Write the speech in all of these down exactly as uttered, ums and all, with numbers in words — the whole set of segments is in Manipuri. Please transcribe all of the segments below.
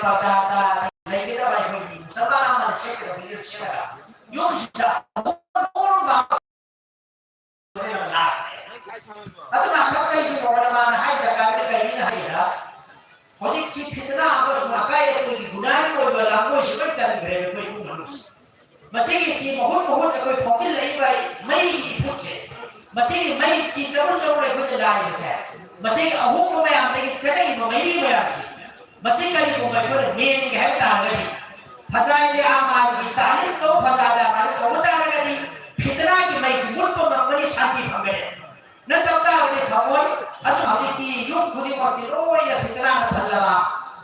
ꯄꯔꯗꯥꯗ ꯂꯩꯒꯗꯕ ꯑꯩꯈꯣꯏꯒꯤ ꯃꯨꯁꯜꯃꯥꯟ ꯑꯃꯅ ꯁꯦꯠꯀꯗꯕ ꯐꯤꯖꯦꯠ ꯁꯦꯠꯂꯒ ꯌꯨꯝꯁꯤꯗ ꯑꯃꯨꯛ ꯑꯣꯟꯕ ꯑꯗꯨꯅ ꯑꯃꯨꯛ ꯑꯩꯁꯤ ꯃꯣꯍꯟ ꯃꯥꯅ ꯍꯥꯏ ꯖꯒꯥꯗ ꯀꯔꯤꯅ ꯍꯥꯏꯔꯤꯕ ꯍꯧꯖꯤꯛꯁꯤ ꯐꯤꯇꯅꯥ ꯑꯃꯁꯨꯡ ꯑꯀꯥꯏ ꯑꯩꯈꯣꯏꯒꯤ ꯒꯨꯅꯥꯒꯤ ꯑꯣꯏꯕ ꯂꯥꯡꯒꯣꯏꯁꯤ ꯂꯣꯏ ꯆꯟꯈ꯭ꯔꯦꯕ ꯑꯩꯈꯣꯏ ꯏꯃꯨꯡ ꯃꯅꯨꯡꯁꯤ꯫ ꯃꯁꯤꯒꯤꯁꯤ ꯃꯍꯨꯠ ꯃꯍꯨꯠ ꯑꯩꯈꯣꯏ ꯐꯥꯎꯖꯤꯜꯂꯛꯏꯕ ꯃꯩꯒꯤ ꯏꯐꯨꯠꯁꯦ, ꯃꯁꯤꯒꯤ ꯃꯩꯁꯤ ꯆꯔꯨ ꯆꯔꯨ ꯑꯩꯈꯣꯏꯗ ꯂꯥꯏꯔꯤꯕꯁꯦ, ꯃꯁꯤꯒꯤ ꯑꯍꯣꯡꯕ ꯃꯌꯥꯝꯗꯒꯤ ꯆꯠꯂꯛꯏꯕ ꯃꯩꯔꯤ ꯃꯌꯥꯝꯁꯤ, ꯃꯁꯤ ꯀꯔꯤꯒꯨꯝꯕ ꯑꯩꯈꯣꯏꯅ ꯃꯦꯟꯒꯦ ꯍꯥꯏꯕ ꯇꯥꯔꯒꯗꯤ, ꯐꯖꯥꯏꯂꯦ ꯑꯃꯥꯟꯒꯤ ꯇꯥꯂꯤꯝꯗꯣ ꯐꯖꯥꯗ ꯑꯃꯥꯟ ꯇꯧꯕ ꯇꯥꯔꯒꯗꯤ ꯐꯤꯇꯅꯥꯒꯤ ꯃꯩꯁꯤ ꯃꯨꯠꯄ ꯉꯝꯒꯅꯤ, ꯁꯥꯟꯇꯤ ꯐꯪꯒꯅꯤ꯫ ꯅꯠꯇꯕ ꯇꯥꯔꯒꯗꯤ ꯊꯑꯣꯏ ꯑꯗꯨ ꯍꯧꯖꯤꯛꯇꯤ ꯌꯨꯝ ꯈꯨꯗꯤꯡꯃꯛꯁꯤ ꯂꯣꯏꯅ ꯐꯤꯇꯅꯥꯅ ꯊꯜꯂꯕ,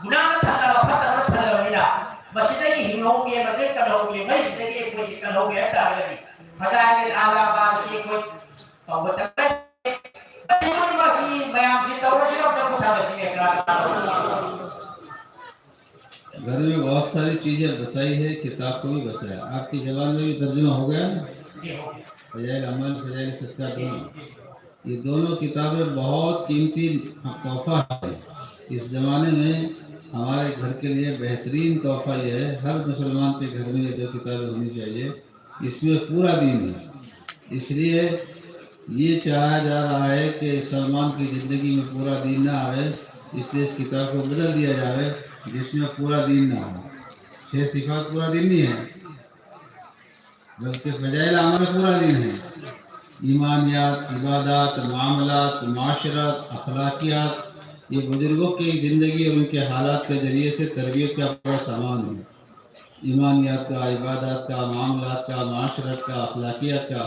ꯒꯨꯅꯥꯅ ꯊꯜꯂꯕ, ꯐꯠꯇꯕꯅ ꯊꯜꯂꯕꯅꯤꯅ ꯃꯁꯤꯗꯒꯤ ꯍꯤꯡꯍꯧꯒꯦ, ꯃꯁꯤꯗꯒꯤ ꯀꯜꯍꯧꯒꯦ, ꯃꯩꯁꯤꯗꯒꯤ ꯑꯩꯈꯣꯏꯁꯤ ꯀꯜꯍꯧꯒꯦ ꯍꯥꯏꯕ ꯇꯥꯔꯒꯗꯤ ꯐꯖꯥꯏꯂꯦ ꯑꯃꯥꯟꯁꯤ ꯑꯩꯈꯣꯏ ꯇꯧꯕ ꯇꯉꯥꯏ꯫ ꯃꯁꯤ ꯃꯌꯥꯝꯁꯤ ꯇꯧꯔꯁꯤ ꯑꯝꯇ ꯄꯨꯊꯔꯁꯤ ꯀꯅꯥ ꯀꯅꯥ ꯇꯧꯔꯁꯤ꯫ घर में बहुत सारी चीजें बसाई है, किताब को भी बसाया। आपकी जबान में भी तर्जुमा हो गया ना? फजाइल अमल, फजाइल सदका दोनों। ये दोनों किताबें बहुत कीमती तोहफा है। इस जमाने में हमारे घर के लिए बेहतरीन तोहफा ये है, हर मुसलमान के घर में ये दो किताबें होनी चाहिए। इसमें पूरा दीन है, इसलिए ये चाहा जा रहा है कि सलमान की जिंदगी में पूरा दीन ना आए, इसलिए इस किताब को बदल दिया जाए जिसमें पूरा दीन ना हो। छह सिफात पूरा दीन नहीं है, बल्कि फजाइल अमल पूरा दीन है। ईमानियात, इबादत, मामलात, माशरत, अखलाकियात, ये बुजुर्गों की जिंदगी और उनके हालात के जरिए से तरबियत का पूरा सामान है। ईमानियात का, इबादत का, मामलात का, माशरत का, अखलाकियात का,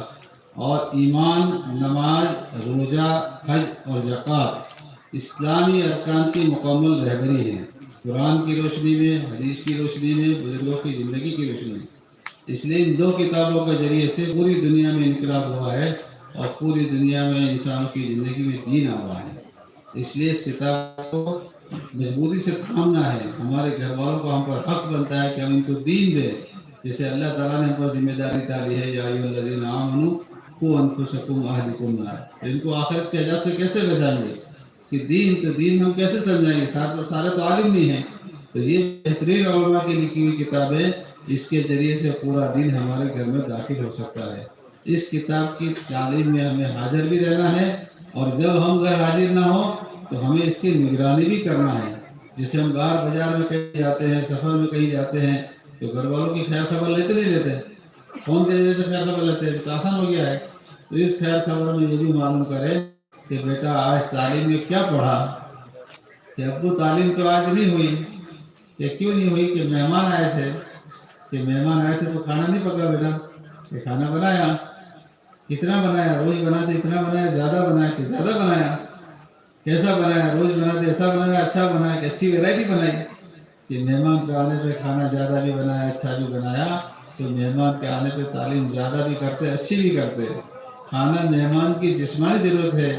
और ईमान, नमाज, रोजा, हज और ज़कात इस्लामी अरकान की मुकम्मल रहबरी हैं। कुरान की रोशनी में, हदीस की रोशनी में, बुजुर्गों की ज़िंदगी की रोशनी में। इसलिए इन दो किताबों के जरिए से पूरी दुनिया में इनकलाब हुआ है और पूरी दुनिया में इंसानों की ज़िंदगी में दीन आया है। इसलिए इस किताब को मजबूती से थामना है। हमारे घर वालों का हम पर हक बनता है कि हम इनको दीन दें। जैसे अल्लाह ताला ने हम पर जिम्मेदारी डाली है, या अय्युहल्लज़ीना आमनू कू अनफुसकुम व अहलिकुम नारा। तो इनको आखिरत के अजाब से कैसे बचाएंगे? कि दीन तो दीन हम कैसे समझाएंगे? सारे तो, सारे तो आलिम नहीं हैं। तो ये बेहतरीन उलमा की लिखी हुई किताब है। इसके जरिए से पूरा दिन हमारे घर में दाखिल हो सकता है। इस किताब की तालीम में हमें हाजिर भी रहना है, और जब हम घर हाजिर ना हो तो हमें इसकी निगरानी भी करना है। जैसे हम बाहर बाजार में कहीं जाते हैं, सफर में कहीं जाते हैं, तो घर वालों की खैर खबर लेते नहीं लेते? फोन के जरिए से खैर खबर लेते हैं, तो आसान हो गया है। तो इस खैर खबर में ये भी मालूम करें कि बेटा, आज तालीम में क्या पढ़ा, कि अब्बू, तालीम तो आज नहीं हुई। ये क्यों नहीं हुई? कि मेहमान आए थे, कि मेहमान आए थे तो खाना नहीं पका बेटा, ये खाना बनाया। कितना बनाया? रोज बनाते इतना बनाया, ज्यादा बनाया कि ज्यादा बनाया? कैसा बनाया? रोज बनाते ऐसा बनाया, अच्छा बनाया कि अच्छी वैरायटी बनाई? कि मेहमान के आने पे खाना ज्यादा भी बनाया, अच्छा भी बनाया, तो मेहमान के आने पे तालीम ज्यादा भी करते, अच्छी भी करते। खाना मेहमान की जिस्मानी जरूरत है,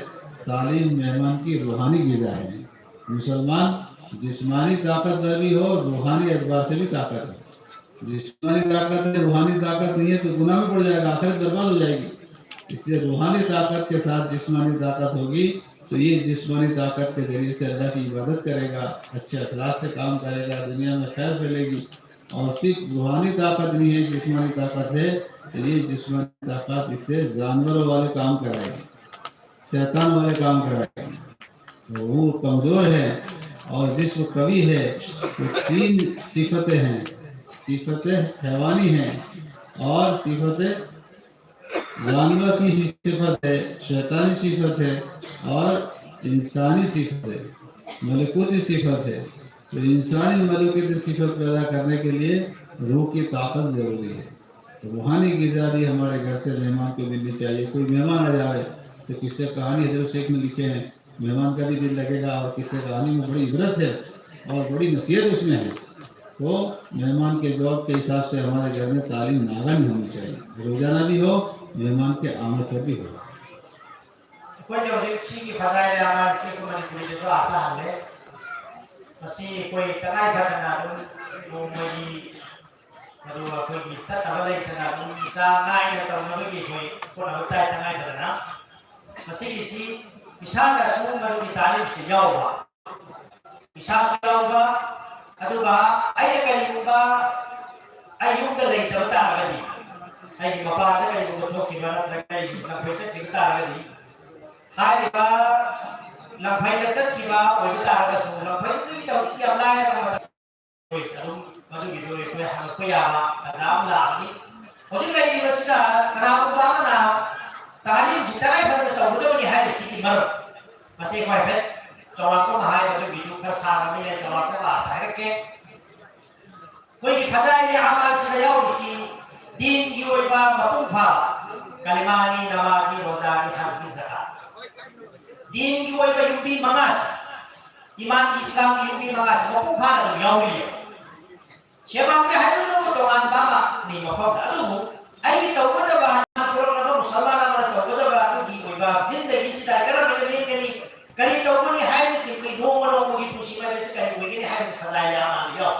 तालीम मेहमान की रूहानी गिजा है। मुसलमान जिस्मानी ताकतवर भी हो, रूहानी एतबार से भी ताकत है। जिस्मानी ताकत है, रूहानी ताकत नहीं है तो गुनाह में पड़ जाएगा, आखिरत बर्बाद हो जाएगी। इसलिए रूहानी ताकत के साथ जिस्मानी ताकत होगी, तो ये जिस्मानी ताकत के जरिए से अल्लाह की इबादत करेगा, अच्छे अखलाक से काम करेगा, दुनिया में खैर फैलेगी। और सिर्फ रूहानी ताकत नहीं है, जिस्मानी ताकत है, तो ये जिस्मानी ताकत इससे जानवरों वाले काम कराएगी, शैतान वाले काम कराएगी। तो वो कमजोर है और विश्व कवि है, तो तीन सिफतें हैं। सिफत हैवानी है और सिफत जानवर की ही सिफत है, शैतानी सिफत है और इंसानी सिफत है, मलकूती सिफत है। तो इंसानी मलकूती सिफत पैदा करने के लिए रूह की ताकत जरूरी है। तो रूहानी गिजा भी हमारे घर से मेहमान को मिलनी चाहिए। कोई मेहमान आ जाए तो किस्से कहानी हजरत शेख में लिखे हैं, मेहमान का भी दिल लगेगा और किस्से कहानी में बड़ी इबरत है और बड़ी नसीहत उसमें है। तो मेहमान के जवाब के हिसाब से हमारे घर में तालीम नागन होनी चाहिए, रोजाना भी हो, मेहमान के आमद पर भी हो। ꯑꯩꯈꯣꯏꯅ ꯍꯧꯖꯤꯛ ꯁꯤꯒꯤ ꯐꯖꯥꯏ ꯂꯥꯃꯥꯁꯤ ꯑꯩꯈꯣꯏ ꯃꯅꯤꯄꯨꯔꯤꯗꯁꯨ ꯍꯥꯞꯅꯍꯜꯂꯦ꯫ ꯃꯁꯤ ꯑꯩꯈꯣꯏ ꯇꯉꯥꯏ ꯐꯗꯅ ꯑꯗꯨꯝ ꯅꯣꯡꯃꯒꯤ, ꯑꯗꯨꯒ ꯑꯩꯈꯣꯏꯒꯤ ꯇꯠꯇꯕ ꯂꯩꯇꯅ ꯑꯗꯨꯝ ꯆꯥꯡ ꯅꯥꯏꯅ ꯇꯧꯅꯕꯒꯤ ꯑꯩꯈꯣꯏ ꯍꯣꯠꯅꯕ ꯇꯥꯏ ꯇꯉꯥꯏ ꯐꯗꯅ꯫ ꯃꯁꯤꯒꯤꯁꯤ ꯏꯁꯥꯅꯁꯨ ꯃꯗꯨꯒꯤ ꯇꯥꯂꯤꯝꯁꯤ ꯌꯥꯎꯕ, ꯏꯁꯥꯁꯨ ꯌꯥꯎꯕ, ꯑꯗꯨꯒ ꯑꯩꯅ ꯀꯔꯤꯒꯨꯝꯕ ꯑꯩ ꯌꯨꯝꯗ ꯂꯩꯇꯕ ꯇꯥꯔꯒꯗꯤ, ꯑꯩꯒꯤ ꯃꯄꯥꯟꯗ ꯀꯔꯤꯒꯨꯝꯕ ꯊꯣꯛꯈꯤꯕ ꯅꯠꯇ꯭ꯔꯒ ꯑꯩꯒꯤ ꯂꯝꯐꯩ ꯆꯠꯈꯤꯕ ꯇꯥꯔꯒꯗꯤ, ꯍꯥꯏꯔꯤꯕ ꯂꯝꯐꯩꯗ ꯆꯠꯈꯤꯕ ꯑꯣꯏꯕ ꯇꯥꯔꯒꯁꯨ, ꯂꯝꯐꯩꯗꯨꯒꯤ ꯇꯧꯔꯤꯗꯤ ꯌꯥꯝ ꯂꯥꯏꯔꯕ ꯃꯇꯝ ꯑꯗꯨꯝ ꯃꯗꯨꯒꯤꯗꯣ ꯑꯩꯈꯣꯏ ꯍꯪꯉꯛꯄ ꯌꯥꯕ ꯇꯥꯟꯖꯥ ꯑꯃ ꯂꯥꯛꯑꯅꯤ꯫ ꯍꯧꯖꯤꯛ ꯂꯩꯔꯤꯕꯁꯤꯗ ꯀꯅꯥꯒꯨꯝꯕ ꯑꯃꯅ ꯇꯥꯂꯤꯝꯁꯤ ꯇꯉꯥꯏ ꯐꯗꯅ ꯇꯧꯒꯗꯕꯅꯤ ꯍꯥꯏꯕꯁꯤꯒꯤ ꯃꯔꯝ, ꯃꯁꯤ ꯑꯩꯈꯣꯏ ꯍꯥꯏꯐꯦꯠ ꯆꯥꯎꯔꯥꯛꯄ ꯑꯃ ꯍꯥꯏꯕꯗꯨꯒꯤꯗꯨ ꯈꯔ ꯁꯥꯡꯉꯕꯅꯤꯅ ꯆꯥꯎꯔꯥꯛꯄ ꯑꯃ ꯍꯥꯏꯔꯛꯀꯦ꯫ ꯑꯩꯈꯣꯏꯒꯤ ꯐꯖꯥꯏꯂꯤ ꯑꯃꯜꯁꯤꯗ ꯌꯥꯎꯔꯤꯁꯤ ꯗꯤꯟꯒꯤ ꯑꯣꯏꯕ ꯃꯄꯨꯡ ꯐꯥꯕ ꯀꯂꯤꯃꯥꯅꯤ, ꯅꯃꯥꯖꯅꯤ, ꯔꯣꯖꯥꯅꯤ, ꯍꯖꯅꯤ, ꯖꯀꯥꯠ꯫ ꯗꯤꯟꯒꯤ ꯑꯣꯏꯕ ꯌꯨꯝꯕꯤ ꯃꯉꯥꯁꯤ, ꯏꯃꯥꯟꯒꯤ ꯏꯁꯂꯥꯝꯒꯤ ꯌꯨꯝꯕꯤ ꯃꯉꯥꯁꯤ ꯃꯄꯨꯡ ꯐꯥꯅ ꯑꯗꯨꯝ ꯌꯥꯎꯔꯤꯑꯕ꯫ ꯁꯦꯕꯥꯒꯤ ꯍꯥꯏꯕꯗꯨ ꯇꯣꯉꯥꯟꯕ ꯑꯃꯅꯤ ꯃꯐꯝꯗ꯫ ꯑꯗꯨꯕꯨ ꯑꯩꯒꯤ ꯇꯧꯒꯗꯕ, ꯄꯨꯔꯛꯂꯕ ꯃꯨꯁꯜꯃꯥꯟ ꯑꯃꯅ ꯇꯧꯒꯗꯕ ꯑꯗꯨꯒꯤ ꯑꯣꯏꯕ ꯖꯤꯟꯗꯒꯤꯁꯤꯗ ꯀꯔꯝꯅ ꯂꯦꯟꯒꯅꯤ, ꯀꯔꯤ ꯇꯧꯒꯅꯤ ꯍꯥꯏꯕꯁꯤ ꯑꯩꯈꯣꯏ ꯅꯣꯡꯃ ꯅꯣꯡꯃꯒꯤ ꯄꯨꯟꯁꯤ ꯃꯍꯤꯡ ꯑꯁꯤ ꯀꯔꯤ ꯑꯣꯏꯒꯅꯤ ꯍꯥꯏꯕꯁꯤ ꯐꯖꯥꯏꯂꯤ ꯑꯃꯜꯗ ꯌꯥꯎ꯫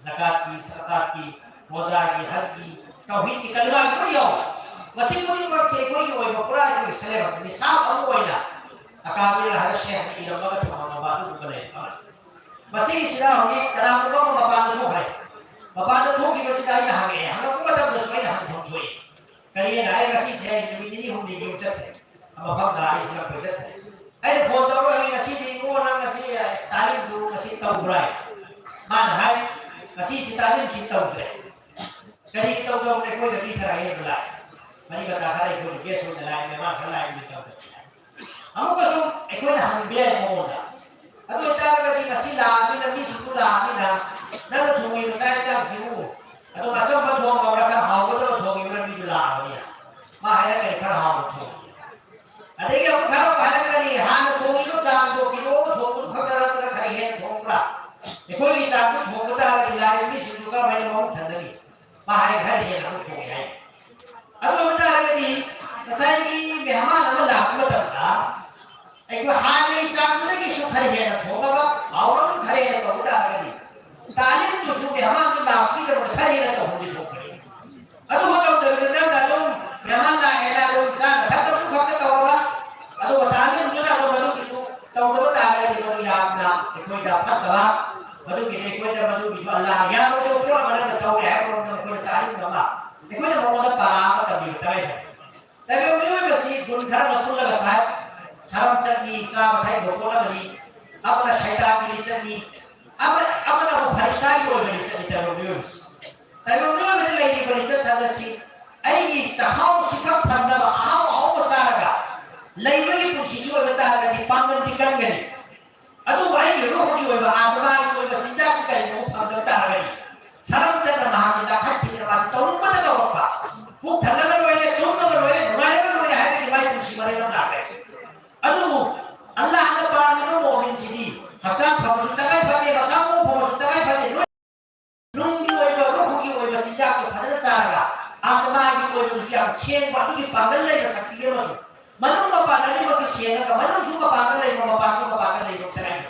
ꯖꯀꯥꯠꯀꯤ, ꯁꯗꯀꯥꯠꯀꯤ, ꯔꯣꯖꯥꯒꯤ, ꯍꯖꯀꯤ, ꯇꯧꯍꯤꯗꯀꯤ, ꯀꯂꯤꯃꯥꯒꯤ ꯂꯣꯏ ꯌꯥꯎ꯫ ꯃꯁꯤ ꯈꯨꯗꯤꯡꯃꯛꯁꯦ ꯑꯩꯈꯣꯏꯒꯤ ꯑꯣꯏꯕ ꯄꯨꯔꯥ ꯑꯩꯈꯣꯏꯒꯤ ꯁꯦꯂꯦꯕꯁ, ꯅꯤꯁꯥꯕ ꯑꯃ ꯑꯣꯏꯅ ꯑꯀꯥꯕꯤꯔ ꯍꯥꯏꯔ ꯁꯦ ꯏꯔꯝꯃꯒ ꯊꯝꯃꯝꯃꯕ ꯑꯗꯨꯒꯨꯝꯕ ꯂꯩꯔꯦ꯫ ꯃꯁꯤꯒꯤꯁꯤꯗ ꯍꯧꯖꯤꯛ ꯀꯅꯥꯒꯨꯝꯕ ꯑꯃ ꯃꯄꯥꯟꯗ ꯊꯣꯛꯈ꯭ꯔꯦ꯫ ꯃꯄꯥꯟꯗ ꯊꯣꯛꯈꯤꯕꯁꯤꯗ ꯑꯩꯅ ꯍꯪꯉꯛꯑꯦ, ꯍꯪꯉꯛꯄ ꯃꯇꯝꯗꯁꯨ ꯑꯩꯅ ꯍꯪꯐꯝ ꯊꯣꯛꯏ꯫ ꯀꯔꯤꯒꯤꯅꯣ ꯍꯥꯏ, ꯉꯁꯤꯁꯦ ꯑꯩ ꯅꯨꯃꯤꯠ ꯅꯤꯅꯤ ꯍꯨꯝꯅꯤꯒꯤ ꯌꯨꯝ ꯆꯠꯈ꯭ꯔꯦ, ꯃꯐꯝꯗ ꯑꯩ ꯁꯤꯗ ꯀꯣꯏ ꯆꯠꯈ꯭ꯔꯦ꯫ ꯑꯩꯅ ꯐꯣꯟ ꯇꯧꯔꯒ, "ꯑꯩ ꯉꯁꯤꯗꯤ ꯏꯕꯨꯡꯉꯣ, ꯅꯪ ꯉꯁꯤ ꯇꯥꯂꯤꯝꯗꯨ ꯉꯁꯤ ꯇꯧꯕ꯭ꯔꯥ?" ꯍꯥꯏ꯫ ꯃꯥꯅ ꯍꯥꯏ, "ꯉꯁꯤꯁꯤ ꯇꯥꯂꯤꯝꯁꯤ ꯇꯧꯗ꯭ꯔꯦ"꯫ ꯀꯔꯤꯒꯤ ꯇꯧꯗꯕꯅꯣ? ꯑꯩꯈꯣꯏꯗ ꯃꯤ ꯈꯔ ꯍꯦꯟꯅ ꯂꯥꯛꯑꯦ, ꯃꯔꯤ ꯃꯇꯥ ꯈꯔ ꯑꯩꯈꯣꯏꯗ ꯒꯦꯁ ꯑꯣꯏꯅ ꯂꯥꯛꯑꯦ, ꯃꯦꯃꯥꯟ ꯈꯔ ꯂꯥꯛꯑꯦ, ꯃꯤ ꯇꯧꯗꯕꯅꯤ꯫ ꯑꯃꯨꯛꯀꯁꯨ ꯑꯩꯈꯣꯏꯅ ꯍꯪꯕ ꯌꯥꯏ ꯃꯉꯣꯟꯗ꯫ ꯑꯗꯨ ꯑꯣꯏꯇꯥꯔꯒꯗꯤ ꯉꯁꯤ ꯂꯥꯛꯑꯃꯤꯅ, ꯃꯤꯁꯤꯡꯗꯨ ꯂꯥꯛꯑꯃꯤꯅ, ꯅꯪꯅ ꯊꯣꯡꯉꯤꯕ ꯆꯥꯛ ꯏꯟꯁꯥꯡꯁꯤꯕꯨ ꯑꯗꯨꯝ ꯑꯆꯝꯕ ꯊꯣꯡꯉꯕ꯭ꯔꯥ, ꯈꯔ ꯍꯥꯎꯒꯗꯕ ꯊꯣꯡꯉꯤꯕ꯭ꯔꯥ? ꯃꯤꯗꯨ ꯂꯥꯛꯑꯕꯅꯤꯅ ꯃꯥ ꯍꯥꯏꯔꯛꯀꯅꯤ, "ꯈꯔ ꯍꯥꯎꯅ ꯊꯣꯡꯉꯤ"꯫ ꯑꯗꯒꯤ ꯑꯃꯨꯛ ꯈꯔ ꯑꯃꯨꯛ ꯍꯥꯏꯔꯛꯀꯅꯤ, "ꯍꯥꯟꯅ ꯊꯣꯡꯉꯤꯕ ꯆꯥꯡꯗꯣ ꯀꯤꯂꯣ ꯑꯃ ꯊꯣꯡꯕꯗꯨ ꯈꯛꯇ ꯅꯠꯇ꯭ꯔꯒ ꯈꯔ ꯍꯦꯟꯅ ꯊꯣꯡꯕ꯭ꯔꯥ? ꯑꯩꯈꯣꯏꯒꯤ ꯆꯥꯡꯗꯨ ꯊꯣꯡꯕ ꯇꯥꯔꯒꯗꯤ ꯂꯥꯛꯏꯕ ꯃꯤꯁꯤꯡꯗꯨ ꯀꯔꯝꯍꯥꯏꯅ ꯃꯕꯨꯛ ꯊꯟꯒꯅꯤ?" ꯃꯥ ꯍꯥꯏ, "ꯈꯔ ꯍꯦꯟꯅ ꯑꯃꯨꯛ ꯊꯣꯡꯉꯦ" ꯍꯥꯏ꯫ ꯑꯗꯨ ꯑꯣꯏꯕ ꯇꯥꯔꯒꯗꯤ ꯉꯁꯥꯏꯒꯤ ꯃꯦꯍꯃꯥꯟ ꯑꯃ ꯂꯥꯛꯄ ꯃꯇꯝꯗ ꯑꯩꯈꯣꯏ ꯍꯥꯟꯅꯒꯤ ꯆꯥꯡꯗꯨꯗꯒꯤꯁꯨ ꯈꯔ ꯍꯦꯟꯅ ꯊꯣꯡꯅꯕ, ꯍꯥꯎꯅꯕ ꯈꯔ ꯍꯦꯟꯅ ꯇꯧꯕ ꯇꯥꯔꯒꯗꯤ ꯇꯥꯂꯤꯝꯗꯨꯁꯨ ꯃꯦꯍꯃꯥꯟꯗꯨ ꯂꯥꯛꯄꯒꯤꯗꯃꯛꯇ ꯈꯔ ꯍꯦꯟꯅ ꯇꯧꯍꯧꯕꯗꯤ ꯊꯣꯛꯄꯅꯤ꯫ ꯑꯗꯨ ꯃꯇꯝꯗꯨꯗ ꯅꯪꯅ ꯑꯗꯨꯝ ꯃꯦꯍꯃꯥꯟ ꯂꯥꯛꯑꯦꯅ ꯑꯗꯨꯝ ꯆꯥꯅ ꯊꯛꯅꯕꯗꯨ ꯈꯛꯇ ꯇꯧꯔꯒ, ꯑꯗꯨꯒ ꯇꯥꯂꯤꯝꯗꯨꯅ ꯑꯗꯨꯝ ꯃꯗꯨꯒꯤꯗꯨ ꯇꯧꯗꯕ ꯇꯥꯔꯒꯗꯤ ꯃꯗꯨ ꯌꯥꯝꯅ ꯑꯩꯈꯣꯏꯗ ꯐꯠꯇꯕ, ꯃꯗꯨꯒꯤꯗꯤ ꯑꯩꯈꯣꯏ ꯃꯗꯨꯒꯤꯗꯣ ꯑꯜꯂꯥꯍ ꯌꯥꯔꯣꯏꯗꯕ ꯄꯣꯠ ꯑꯃ ꯅꯪꯅ ꯇꯧꯔꯦ ꯍꯥꯏꯕ ꯃꯔꯝꯗ ꯑꯩꯈꯣꯏꯅ ꯇꯥꯛꯂꯤꯕ ꯑꯃ, ꯑꯩꯈꯣꯏꯅ ꯃꯉꯣꯟꯗ ꯄꯔꯥ ꯑꯃ ꯇꯝꯕꯤꯕ ꯇꯥꯏ꯫ ꯇꯥꯏꯕꯪ ꯃꯤꯑꯣꯏꯕꯁꯤ ꯒꯨꯟ ꯈꯔꯅ ꯄꯨꯜꯂꯒ ꯁꯥꯏ, ꯁꯔꯝ ꯆꯠꯅꯤ, ꯆꯥꯕ ꯊꯛꯏꯕ ꯄꯣꯠ ꯑꯃꯅꯤ, ꯑꯃꯅ ꯁꯩꯇꯥꯟꯒꯤ ꯂꯤꯆꯠꯅꯤ, ꯑꯃ-, ꯑꯃꯅ ꯑꯃꯨꯛ ꯐꯔꯤꯁꯥꯒꯤ ꯑꯣꯏꯕ ꯂꯤꯆꯠꯅꯤ꯫ ꯇꯥꯏꯕꯪ ꯃꯤꯑꯣꯏꯕꯁꯤ, ꯇꯥꯏꯕꯪ ꯃꯤꯑꯣꯏꯕꯗ ꯂꯩꯔꯤꯕ ꯂꯤꯆꯠ ꯁꯥꯖꯠꯁꯤ ꯑꯩꯒꯤ ꯆꯥꯛꯈꯥꯎꯁꯤ ꯈꯔ ꯐꯅꯕ ꯑꯍꯥꯎ ꯑꯍꯥꯎꯕ ꯆꯥꯔꯒ ꯂꯩꯕꯒꯤ ꯄꯨꯟꯁꯤꯁꯨ ꯑꯣꯏꯕ ꯇꯥꯔꯒꯗꯤ ꯄꯥꯡꯒꯜꯗꯤ ꯀꯟꯒꯅꯤ꯫ ꯑꯗꯨꯕꯨ ꯑꯩꯒꯤ ꯔꯨꯍꯒꯤ ꯑꯣꯏꯕ, ꯑꯥꯇꯃꯥꯒꯤ ꯑꯣꯏꯕ ꯆꯤꯟꯖꯥꯛꯁꯤ ꯀꯔꯤꯒꯨꯝꯕ ꯐꯪꯗꯕ ꯇꯥꯔꯒꯗꯤ ꯁꯔꯝ ꯆꯠꯅ ꯃꯍꯥꯛꯁꯤ ꯂꯥꯈꯠꯈꯤꯗꯅ ꯃꯥꯁꯤ ꯇꯧꯅꯤꯡꯕꯗ ꯇꯧꯔꯛꯄ, ꯄꯨꯛ ꯊꯜꯂꯒ ꯂꯣꯏꯔꯦ, ꯇꯨꯝꯃꯒ ꯂꯣꯏꯔꯦ, ꯅꯨꯡꯉꯥꯏꯔꯒ ꯂꯣꯏꯔꯦ ꯍꯥꯏꯕꯒꯤ ꯃꯥꯒꯤ ꯄꯨꯟꯁꯤ ꯃꯔꯦꯜ ꯑꯃ ꯂꯥꯛꯀꯅꯤ꯫ ꯑꯗꯨꯕꯨ ꯑꯜꯂꯥꯍꯅ ꯄꯥꯝꯃꯤꯕ ꯃꯣꯃꯤꯟꯁꯤꯗꯤ ꯍꯛꯆꯥꯡ ꯐꯕꯁꯨ ꯇꯉꯥꯏ ꯐꯗꯦ, ꯃꯁꯥ ꯃꯎ ꯐꯕꯁꯨ ꯇꯉꯥꯏ ꯐꯗꯦ, ꯂꯣꯏ ꯅꯨꯡꯒꯤ ꯑꯣꯏꯕ, ꯔꯨꯍꯒꯤ ꯑꯣꯏꯕ ꯆꯤꯟꯖꯥꯛꯇꯣ ꯐꯖꯅ ꯆꯥꯔꯒ, ꯑꯥꯇꯃꯥꯒꯤ ꯑꯣꯏꯕꯗꯨꯁꯨ ꯌꯥꯝ ꯁꯦꯡꯕ, ꯑꯗꯨꯒꯤ ꯄꯥꯡꯒꯜ ꯂꯩꯕ ꯁꯛꯇꯤ ꯑꯃꯁꯨ, ꯃꯅꯨꯡ ꯃꯄꯥꯟ ꯑꯅꯤꯃꯛꯇ ꯁꯦꯡꯉꯒ, ꯃꯅꯨꯡꯁꯨ ꯃꯄꯥꯟꯗ ꯂꯩꯕ, ꯃꯄꯥꯟꯁꯨ ꯃꯄꯥꯟꯗ ꯂꯩꯕ ꯈꯦꯠꯅꯩ꯫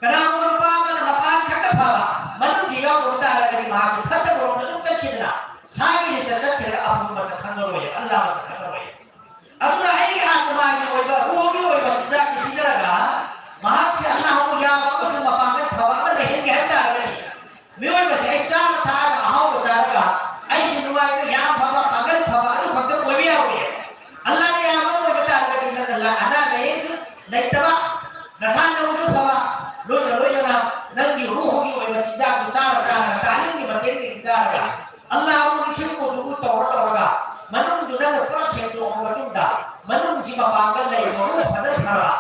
ꯀꯅꯥꯒꯨꯝꯕ ꯅꯨꯄꯥ ꯑꯃꯅ ꯃꯄꯥꯟ ꯈꯛꯇ ꯐꯕ, ꯃꯅꯨꯡꯁꯤ ꯌꯥꯎꯗꯕ ꯇꯥꯔꯒꯗꯤ ꯃꯍꯥꯛꯁꯨ ꯐꯠꯇꯕ ꯔꯣꯝꯗ ꯑꯗꯨꯝ ꯆꯠꯈꯤꯗꯅ, ꯁꯥꯒꯤ ꯂꯤꯆꯠ ꯆꯠꯈꯤꯗꯅ ꯑꯐꯕ ꯃꯁꯛ ꯈꯪꯉꯔꯣꯏ, ꯑꯜꯂꯥꯍ ꯃꯁꯛ ꯈꯪꯉꯔꯣꯏ꯫ ꯑꯗꯨꯅ ꯑꯩꯒꯤ ꯑꯥꯇꯃꯥꯒꯤ ꯑꯣꯏꯕ, ꯔꯨꯍꯒꯤ ꯑꯣꯏꯕ ꯆꯤꯟꯖꯥꯛꯁꯤ ꯄꯤꯖꯔꯒ, ꯃꯍꯥꯛꯁꯦ ꯑꯜꯂꯥꯍꯕꯨ ꯌꯥꯕ ꯑꯃꯁꯨꯡ ꯃꯄꯥꯡꯒꯜ ꯐꯕ ꯑꯃ ꯂꯩꯍꯟꯒꯦ ꯍꯥꯏꯕ ꯇꯥꯔꯒꯗꯤ, ꯃꯤꯑꯣꯏꯕꯁꯦ ꯑꯩ ꯆꯥꯕ ꯊꯛꯑꯒ, ꯑꯍꯥꯎꯕ ꯆꯥꯔꯒ, ꯑꯩꯁꯦ ꯅꯨꯡꯉꯥꯏꯕ, ꯌꯥꯝ ꯐꯕ, ꯄꯥꯡꯒꯜ ꯐꯕ, ꯑꯗꯨ ꯈꯛꯇ ꯑꯣꯏꯕ ꯌꯥꯔꯣꯏꯌꯦ꯫ ꯑꯜꯂꯥꯍꯅ ꯌꯥꯕ ꯑꯃ ꯑꯣꯏꯕ ꯇꯥꯔꯒꯗꯤ ꯅꯪꯅ ꯂ-, ꯑꯅꯥ ꯂꯥꯏꯌꯦꯡꯁꯨ ꯂꯩꯇꯕ, ꯅꯁꯥ ꯅꯎꯁꯨ ꯐꯕ, ꯂꯣꯏꯅ ꯂꯣꯏꯅꯅ ꯅꯪꯒꯤ ꯔꯨꯍꯒꯤ ꯑꯣꯏꯕ ꯆꯤꯟꯖꯥꯛꯇꯨ ꯆꯥꯔ ꯆꯥꯔꯒ, ꯇꯥꯂꯤꯝꯒꯤ ꯃꯇꯦꯡꯗꯒꯤ ꯆꯥꯔꯒ, ꯑꯜꯂꯥꯍꯕꯨ ꯅꯤꯡꯁꯤꯡꯕꯗꯨꯕꯨ ꯇꯧꯔ ꯇꯧꯔꯒ, ꯃꯅꯨꯡꯗꯨ ꯅꯪꯅ ꯄꯨꯔꯥ ꯁꯦꯡꯗꯣꯛꯑꯕ ꯃꯇꯨꯡꯗ, ꯃꯅꯨꯡꯁꯤ ꯃꯄꯥꯡꯒꯜ ꯂꯩꯕ, ꯔꯨꯍ ꯐꯖꯅ ꯐꯔꯕ,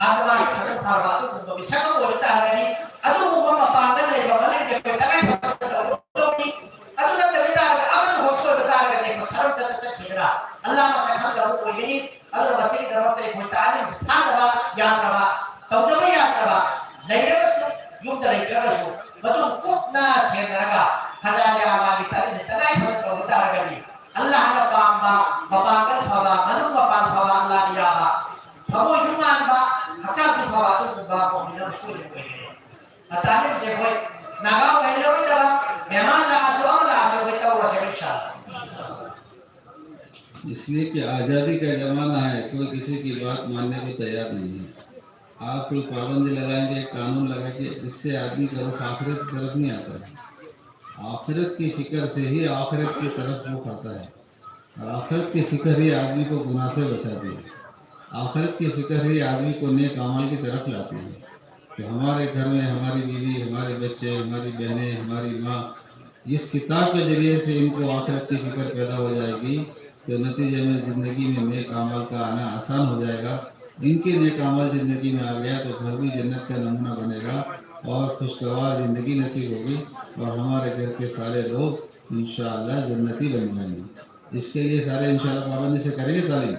ꯑꯥꯇꯃꯥꯁꯤ ꯐꯖꯅ ꯐꯔꯕ, ꯑꯗꯨꯒꯨꯝꯕ ꯃꯤꯁꯛ ꯑꯃ ꯑꯣꯏꯕ ꯇꯥꯔꯒꯗꯤ, ꯑꯗꯨꯒꯨꯝꯕ ꯃꯄꯥꯡꯒꯜ ꯂꯩꯕ ꯃꯅꯨꯡꯒꯤ ꯑꯩꯈꯣꯏ ꯇꯉꯥꯏ ꯐꯗꯅ ꯇꯧꯒꯗꯧꯕꯅꯤ꯫ ꯑꯗꯨ ꯅꯠꯇꯕ ꯇꯥꯔꯒꯗꯤ, ꯑꯃꯅ ꯍꯣꯁꯇꯦꯜꯗ ꯇꯥꯔꯒꯗꯤ ꯑꯩꯈꯣꯏ ꯁꯔꯝ ꯆꯠꯇ ꯆꯠꯈꯤꯗꯅ ꯑꯜꯂꯥꯍ ꯃꯁꯛ ꯈꯪꯗꯕ ꯑꯣꯏꯒꯅꯤ꯫ ꯑꯗꯨꯅ ꯃꯁꯤꯒꯤꯗꯃꯛꯇ ꯑꯩꯈꯣꯏ ꯇꯥꯂꯤꯝ ꯊꯥꯗꯕ ꯌꯥꯗ꯭ꯔꯕ, ꯇꯧꯗꯕ ꯌꯥꯗ꯭ꯔꯕ, ꯂꯩꯔꯒꯁꯨ, ꯌꯨꯝꯗ ꯂꯩꯇ꯭ꯔꯒꯁꯨ, ꯃꯗꯨ ꯀꯨꯞꯅ ꯁꯦꯟꯅꯔꯒ ꯈꯖꯥ ꯌꯥꯕꯒꯤ ꯇꯥꯂꯤꯝ ꯇꯉꯥꯏ ꯐꯗꯅ ꯇꯧꯕ ꯇꯥꯔꯒꯗꯤ, ꯑꯜꯂꯥꯍꯅ ꯄꯥꯝꯕ, ꯃꯄꯥꯡꯒꯜ ꯐꯕ, ꯃꯅꯨꯡ ꯃꯄꯥꯟ ꯐꯕ, ꯑꯜꯂꯥꯍꯅ ꯌꯥꯕ, ꯊꯃꯣꯏꯁꯨ ꯉꯥꯟꯕ, ꯍꯛꯆꯥꯡꯁꯨ ꯐꯕ, ꯑꯗꯨꯒꯨꯝꯕ ꯃꯣꯃꯤꯟ ꯑꯃ ꯁꯣꯏꯗꯅ ꯑꯣꯏꯒꯅꯤ꯫ ꯃꯇꯥꯡꯁꯦ ꯑꯩꯈꯣꯏ ꯅꯥꯒꯥ ꯑꯣꯏꯍꯜꯂꯔꯣꯏꯗꯕ, ꯃꯦꯍꯃꯥꯟ ꯂꯥꯛꯑꯁꯨ ꯑꯃ ꯂꯥꯛꯑꯁꯨ ꯑꯩꯈꯣꯏ ꯇꯧꯔꯁꯦ, ꯏꯟꯁꯥ ꯑꯜꯂꯥꯍ꯫ इसलिए कि आज़ादी का ज़माना है, कोई किसी की बात मानने को तैयार नहीं है। आप कोई पाबंदी लगाएंगे, कानून लगाएंगे, इससे आदमी का रुख आखिरत की तरफ नहीं आता है। आखिरत की फिक्र से ही आखिरत की तरफ रुख आता है, और आखिरत की फिक्र ही आदमी को गुनाह से बचाती है। आखिरत की फिक्र ही आदमी को नेक अमाल की तरफ लाती है। तो हमारे घर में हमारी बीवी, हमारे बच्चे, हमारी बहनें, हमारी माँ, जिस किताब के जरिए से इनको आखिरत की फिक्र पैदा हो जाएगी, तो नतीजे में ज़िंदगी में नेक अमाल का आना आसान हो जाएगा। इनके नेक अमाल ज़िंदगी में आ गया तो घर भी जन्नत का नमूना बनेगा और खुशगवार ज़िंदगी नसीब होगी और हमारे घर के सारे लोग इंशाअल्लाह जन्नती बन जाएंगे। इसके लिए सारे इंशाअल्लाह पाबंदी से करेंगे तालीम।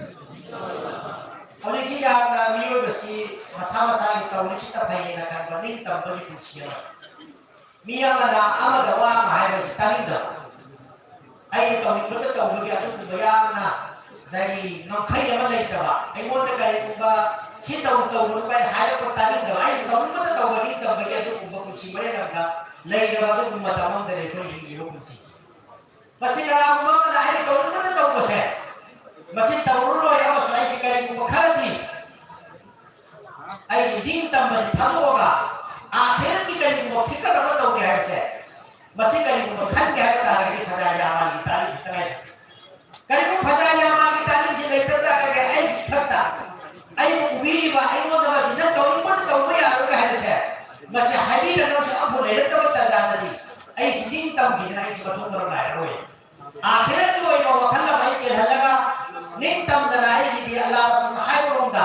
ꯍꯧꯖꯤꯛꯁꯤ ꯌꯥꯝꯅ ꯃꯤꯑꯣꯏꯕꯁꯤ ꯃꯁꯥ ꯃꯁꯥꯒꯤ ꯇꯧꯔꯤꯁꯤꯗ ꯐꯩꯌꯦꯅ ꯈꯟꯕ ꯅꯤꯡꯇꯝꯕꯒꯤ ꯄꯨꯟꯁꯤ ꯑꯃ꯫ ꯃꯤ ꯑꯃꯅ ꯑꯃꯗ ꯋꯥ ꯑꯃ ꯍꯥꯏꯕꯁꯤ ꯇꯥꯅꯤꯡꯗꯕ, ꯑꯩꯅ ꯇꯧꯅꯤꯡꯕꯇ ꯇꯧꯕꯒꯤ ꯑꯗꯨꯒꯨꯝꯕ ꯌꯥꯝꯅ ꯉꯁꯥꯏꯒꯤ ꯉꯝꯈꯩ ꯑꯃ ꯂꯩꯇꯕ, ꯑꯩꯉꯣꯟꯗ ꯀꯔꯤꯒꯨꯝꯕ ꯁꯤ ꯇꯧ ꯇꯧꯒꯅꯨ ꯀꯥꯏꯅ ꯍꯥꯏꯔꯛꯄ ꯇꯥꯅꯤꯡꯗꯕ, ꯑꯩꯅ ꯇꯧꯅꯤꯡꯕꯇ ꯇꯧꯕ ꯅꯤꯡꯇꯝꯕꯒꯤ ꯑꯗꯨꯒꯨꯝꯕ ꯄꯨꯟꯁꯤ ꯃꯔꯦꯜ ꯑꯃꯗ ꯂꯩꯔꯕ ꯑꯗꯨꯒꯨꯝꯕ ꯃꯇꯝ ꯑꯃꯗꯅꯤ ꯑꯩꯈꯣꯏ ꯍꯤꯡꯂꯤꯕ ꯄꯨꯟꯁꯤꯁꯦ꯫ ꯃꯁꯤ ꯀꯅꯥꯒꯨꯝꯕ ꯑꯃꯅ ꯑꯩꯅ ꯇꯧꯅꯤꯡꯕꯇ ꯇꯧꯕꯁꯦ, ꯃꯁꯤ ꯇꯧꯔꯔꯣꯏ ꯑꯃꯁꯨꯡ ꯑꯩꯁꯦ ꯀꯔꯤꯒꯨꯝꯕ ꯈꯔꯗꯤ ꯑꯩꯒꯤ ꯅꯤꯡꯇꯝꯕꯁꯤ ꯊꯥꯗꯣꯛꯑꯒ ꯑꯥꯈꯤꯔꯠꯀꯤ ꯀꯔꯤꯒꯨꯝꯕ ꯐꯤꯀꯔ ꯑꯃ ꯇꯧꯒꯦ ꯍꯥꯏꯕꯁꯦ, ꯃꯁꯤ ꯀꯔꯤꯒꯨꯝꯕ ꯈꯟꯒꯦ ꯍꯥꯏꯕ ꯇꯥꯔꯒꯗꯤ ꯐꯖꯥꯏꯂꯤ ꯑꯃꯥꯜꯒꯤ ꯇꯥꯔꯤꯛꯁꯤ ꯇꯉꯥꯏ ꯐꯗꯦ꯫ ꯀꯔꯤꯒꯨꯝꯕ ꯐꯖꯥꯏꯂꯤ ꯑꯃꯥꯜꯒꯤ ꯇꯥꯔꯤꯛꯁꯤ ꯂꯩꯇꯕ ꯇꯥꯔꯒꯗꯤ ꯑꯩꯒꯤ ꯏꯊꯛꯇ ꯑꯩꯕꯨ ꯎꯕꯤꯔꯤꯕ, ꯑꯩꯉꯣꯟꯗ ꯃꯁꯤ ꯅꯪ ꯇꯧꯅꯤꯡꯕꯗ ꯇꯧꯕ ꯌꯥꯔꯣꯏ ꯍꯥꯏꯕꯁꯦ, ꯃꯁꯤ ꯍꯥꯏꯕꯤꯔꯒꯁꯨ ꯑꯃꯐꯥꯎ ꯂꯩꯔꯛꯇꯕ ꯇꯥꯟꯖꯥꯗꯗꯤ ꯑꯩꯁꯤ ꯅꯤꯡꯇꯝꯈꯤꯗꯅ ꯑꯩꯁꯤ ꯃꯊꯣꯡ ꯃꯔꯝ ꯅꯥꯏꯔꯔꯣꯏ꯫ ꯑꯥꯈꯤꯔꯠꯀꯤ ꯑꯣꯏꯕ ꯋꯥꯈꯜ ꯑꯃ ꯑꯩ ꯆꯦꯜꯍꯜꯂꯒ, ꯅꯤꯡꯇꯝꯗꯅ ꯑꯩꯒꯤꯗꯤ ꯑꯜꯂꯥꯍ ꯔꯁꯨꯜꯅ ꯍꯥꯏꯕꯔꯣꯝꯗ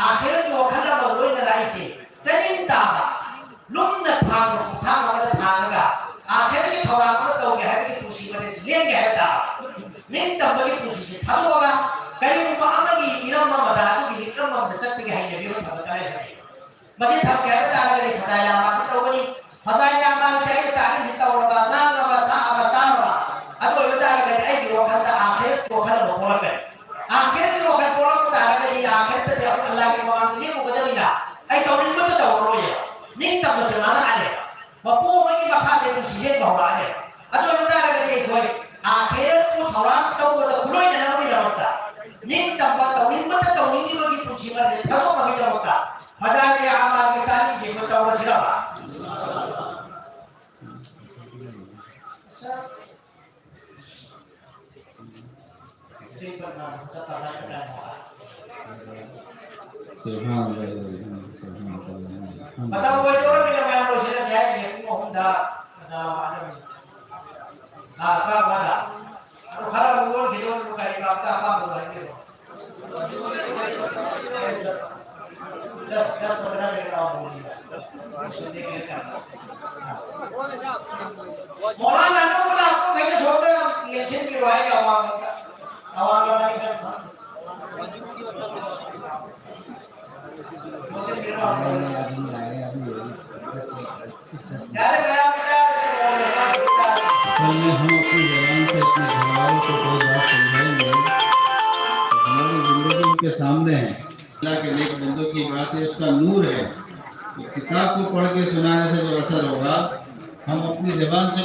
ꯑꯥꯈꯤꯔꯠꯀꯤ ꯋꯥꯈꯜ ꯑꯃ ꯂꯣꯏꯅꯅ ꯑꯩꯁꯦ ꯆꯅꯤꯡ ꯇꯥꯕ, ꯂꯨꯝꯅ ꯊꯥꯡꯕ ꯈꯣꯡꯊꯥꯡ ꯑꯃꯗ ꯊꯥꯡꯉꯒ ꯑꯥꯈꯤꯔꯠꯀꯤ ꯊꯧꯔꯥꯡ ꯑꯃ ꯇꯧꯒꯦ ꯍꯥꯏꯕꯒꯤ ꯄꯨꯟꯁꯤ ꯃꯔꯦꯜꯁꯤ ꯂꯦꯟꯒꯦ ꯍꯥꯏꯕ ꯇꯥꯕ꯫ ꯅꯤꯡꯇꯝꯕꯒꯤ ꯄꯨꯟꯁꯤꯁꯤ ꯊꯥꯗꯣꯛꯑꯒ ꯀꯔꯤꯒꯨꯝꯕ ꯑꯃꯒꯤ ꯏꯔꯝ ꯑꯃꯗ ꯑꯗꯨꯒꯤ ꯂꯤꯛꯂꯝ ꯑꯃꯗ ꯆꯠꯄꯒꯤ ꯍꯩꯅꯕꯤ ꯑꯃ ꯊꯝꯕ ꯇꯉꯥꯏ ꯐꯗꯦ꯫ ꯃꯁꯤ ꯊꯝꯒꯦ ꯍꯥꯏꯕ ꯇꯥꯔꯒꯗꯤ ꯐꯖꯥꯏꯂꯤ ꯑꯃꯥꯜꯗꯤ ꯇꯧꯒꯅꯤ꯫ ꯐꯖꯥꯏꯂꯤ ꯑꯃꯥꯜꯁꯦ ꯑꯩꯅ ꯇꯥꯛꯂꯤꯁꯤ ꯇꯧꯔꯕ, ꯉꯥꯡꯉꯕ, ꯁꯥꯛꯑꯕ, ꯇꯥꯔꯕ, ꯑꯗꯨ ꯑꯣꯏꯕ ꯇꯥꯔꯒꯗꯤ ꯑꯩꯒꯤ ꯋꯥꯈꯜꯗ ꯑꯥꯈꯤꯔꯠꯀꯤ ꯋꯥꯈꯜ ꯑꯃ ꯄꯣꯛꯂꯛꯀꯅꯤ꯫ ꯑꯥꯈꯤꯔꯠꯀꯤ ꯋꯥꯈꯜ ꯄꯣꯛꯂꯛꯄ ꯇꯥꯔꯒꯗꯤ ꯑꯥꯈꯤꯔꯠꯇꯗꯤ ꯑꯩꯈꯣꯏ ꯑꯜꯂꯥꯍꯒꯤ ꯃꯃꯥꯡꯗ ꯂꯦꯞꯄꯨꯒꯗꯕꯅꯤꯅ ꯑꯩ ꯇꯧꯅꯤꯡꯕꯗꯨ ꯇꯧꯔꯔꯣꯏꯌꯦ꯫ ꯅꯤꯡꯇꯝꯕꯁꯦ ꯃꯥꯡꯍꯜꯂꯦ꯫ ꯃꯄꯣꯛ ꯑꯃꯒꯤ ꯃꯈꯥꯗ ꯄꯨꯟꯁꯤ ꯂꯦꯟꯕ ꯍꯧꯔꯛꯑꯅꯤ꯫ ꯑꯗꯨ ꯑꯣꯏꯕ ꯇꯥꯔꯒꯗꯤ ꯑꯩꯈꯣꯏ ꯑꯥꯈꯤꯔꯠꯄꯨ ꯊꯧꯔꯥꯡ ꯇꯧꯕꯗ ꯈꯨꯂꯣꯏꯅꯅꯕꯒꯤꯗꯃꯛꯇ, ꯅꯤꯡꯇꯝꯕ ꯇꯧꯅꯤꯡꯕꯇ ꯇꯧꯅꯤꯡꯉꯤꯕꯒꯤ ꯄꯨꯟꯁꯤ ꯃꯔꯦꯜ ꯊꯥꯗꯣꯛꯅꯕꯒꯤꯗꯃꯛꯇ ꯃꯆꯥꯁꯤꯡ ꯑꯃ ꯑꯅꯤ ꯇꯥꯅꯤꯡꯗꯦ, ꯑꯩꯈꯣꯏ ꯇꯧꯔꯁꯤꯔꯕ? ꯃꯇꯝ ꯑꯣꯏꯗꯧꯔꯕꯅꯤꯅ ꯃꯌꯥꯝ ꯂꯣꯏꯁꯤꯜꯂꯁꯦ ꯍꯥꯏꯔꯤꯁꯦ ꯄꯨꯡ ꯑꯍꯨꯝꯗ ꯑꯣꯖꯥ ꯋꯥꯠꯂꯝꯃꯤ꯫ ꯑꯥ, ꯀꯔꯝ ꯀꯥꯟꯗ? ꯑꯗꯨ ꯈꯔ ꯑꯃꯨꯛ ꯑꯣꯟꯈꯤꯗꯧꯔꯤꯕ ꯀꯔꯤ ꯀꯔꯥ ꯑꯝꯇ ꯑꯄꯥꯝꯕꯗꯣ ꯍꯥꯏꯕꯤꯔꯣ꯫ दस, दस पन्द्रह मिनट और बोलिए। सुनने के लिए क्या? मौलाना को बोला, आपको मेरे छोटे हम ये छिन भी भाई का हुआ, हमारा नहीं दस। असल में हम अपनी जबान से अपने घर वालों को कोई बात समझाएंगे, तो हमारी जिंदगी उनके सामने है। अल्लाह के नेक बंदों की बात है, उसका नूर है। तो किताब को पढ़ के सुनाने से जो असर होगा, हम अपनी जबान से